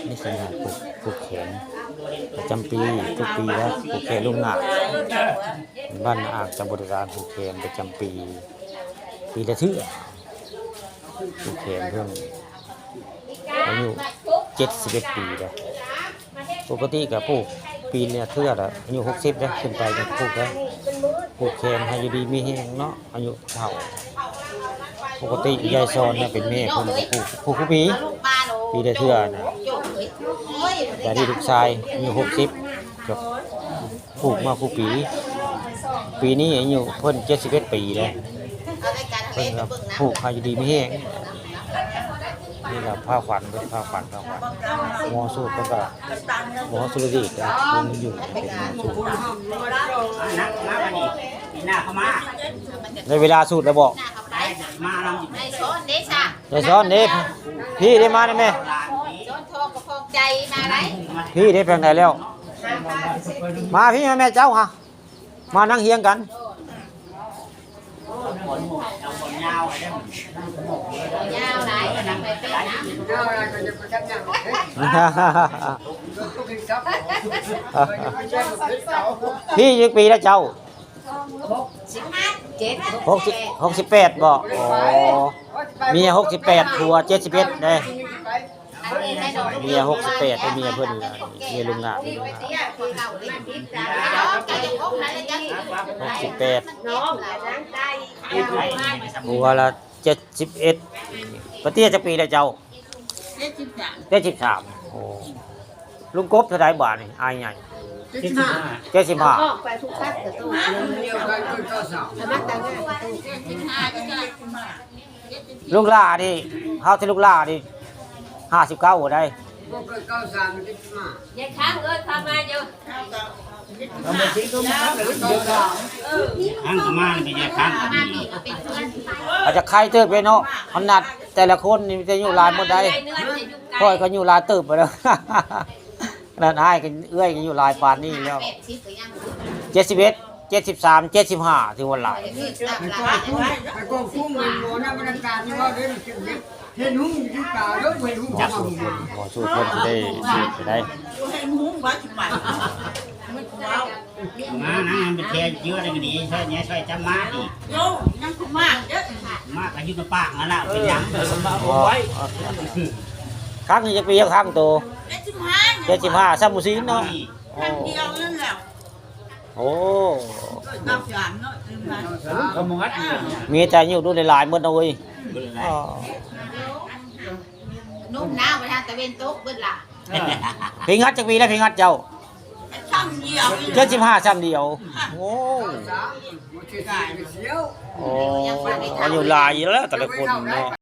ນີ້ຄືງານຜູກ ຜູກແຂນປະຈຳປີ ທຸກປີແລ້ວ ຜູກແຂນລູກໜ້າ ບ້ານອາດຈະບໍລິການຜູກແຂນປະຈຳປີ ປີລະເທື່ອ ຜູກແຂນເພິ່ນ ອາຍຸເຈັດສິບເອັດປີແລ້ວ. ປົກກະຕິກະຜູກປີລະເທື່ອລະ ອາຍຸຫົກສິບເດ້ ຂຶ້ນໄປກະຜູກໄດ້ ຜູກແຂນໃຫ້ຢູ່ດີມີແຮງເນາະ ອາຍຸເຖົ້າ. ປົກກະຕິຍາຍສອນນະເປັນແມ່ເພິ່ນກະຜູກ ຜູກທຸກປີ ປີລະເທື່ອນະ. ບາດນີ້ລູກຊາຍອາຍຸຫົກສິບ ກະຜູກມາຄູ່ປີ ປີນີ້ອາຍຸເພິ່ນເຈັດສິບເອັດປີແລ້ວ ເພິ່ນກະຜູກໃຫ້ຢູ່ດີມີແຮງ. ນີ້ລະພາຂວັນ ເພິ່ນພາຂວັນ ພາຂວັນ ໝໍສູດເພິ່ນກະ ໝໍສຸລະດີດ ເພິ່ນຢູ່ເປັນໝໍສູດ ໄດ້ເວລາສູດແລ້ວບໍ? ໄດ້ສອນເດ້ ພີ່ເດ້ ມານຳແມ່ ພີ່ເດ້ ໄປທາງໃດແລ້ວ? ມາພີ່ ມາແມ່ເຈົ້າຫາ ມານັ່ງຮຽງກັນ ພີ່ຈັກປີແລ້ວເຈົ້າ? ຫົກສິບ ຫົກສິບແປດບໍ? ອໍ ເມຍຫົກສິບແປດ ຜົວເຈັດສິບເອັດເດ້. ເມຍຫົກສິບແປດ ເມຍເພິ່ນ ເມຍລຸງງາມ ຫົກສິບແປດ ຜົວລະເຈັດສິບເອັດ. ປ້າເຕ້ຍຈັກປີແລ້ວເຈົ້າ? ເຈັດສິບສາມ ເຈັດສິບສາມ. ໂອ້ ລຸງກົບເທົ່າໃດບາດນີ້ ອ້າຍໃຫຍ່? ເຈັດສິບຫ້າ ເຈັດສິບຫ້າ. ອອກໄປທຸກພັກກະຕູ້ ລຸງຫຼ້ານີ້ ເຮົາແຕ່ລຸງຫຼ້ານີ້ ຫ້າສິບເກົ້າໄດ໋ ບໍ່ເກີນເກົ້າສິບສາມ ເຈັດສິບຫ້າ. ຍາຍຄ້າງເອີຍ ພາມາຢູ່ ຄ້າງກະມາ ແມ່ນຍາຍຄ້າງກະມີ ອາດຈະໄຄເຕີບເດເນາະ ຂະໜາດແຕ່ລະຄົນນີ້ມີແຕ່ອາຍຸຫຼາຍໝົດໄດ໋ ຂ້ອຍກະອາຍຸຫຼາຍເຕີບແລ້ວ ຂະໜາດອ້າຍກະເອື້ອຍກະອາຍຸຫຼາຍປານນີ້ແລ້ວ ເຈັດສິບເອັດ ເຈັດສິບສາມ ເຈັດສິບຫ້າ ຖືວ່າຫຼາຍ. ໄປກອງກຸ້ງ ໄປກອງກຸ້ງ ມັນບໍ່ນຳບັນຍາກາດນີ້ເວົ້າເດ້ ມັນເປັນເຮັດ ເຫັນຫຸ້ງຢູ່ທີ່ກາງເດີ ບໍ່ເຫັນຫຸ້ງ ບໍ່ ບໍ່ ບໍ່ ສູດເພິ່ນຊິໄດ້ ສູດຊິໄດ້ ບໍ່ເຫັນຫຸ້ງວ່າຊິໄປ ມັນເວົ້າ ມານະ ມັນໄປແຊຢູ່ໃນນີ້ ຊ່ອຍແດ່ ຊ່ອຍຈຳມາອີກ ໂຍ ຍັງຄືມາເດີ ມາກະຢູ່ໃນປາກຫັ້ນລະ ເປັນຫຍັງ ມາບໍ່ໄຫວ ຄັ້ງນີ້ຈັກປີ ຄັ້ງໂຕ ເຈັດສິບຫ້າ ເຈັດສິບຫ້າ ຊ້ຳບໍ່ຊີ້ນເນາະ ຄັ້ງດຽວນັ້ນແຫຼະ. ໂອ້ ເກີດເກົ້າສາມເນາະ ຕື່ມມາ ເຂົາມາວັດນີ້ ມີແຕ່ອາຍຸລຸຫຼາຍໆໝົດເນາະເວີຍ ເອີ ໜຸ່ມໜາວໄປທາງຕາເວັນຕົກເບິດລະ ເອີ ພີ່ງັດຈັກປີແລ້ວ ພີ່ງັດເຈົ້າ? ຊ້ຳດຽວ ເຈັດສິບຫ້າ ຊ້ຳດຽວ ໂອ້ ໂອ້ ອາຍຸຫຼາຍຢູ່ແລ້ວແຕ່ລະຄົນເນາະ.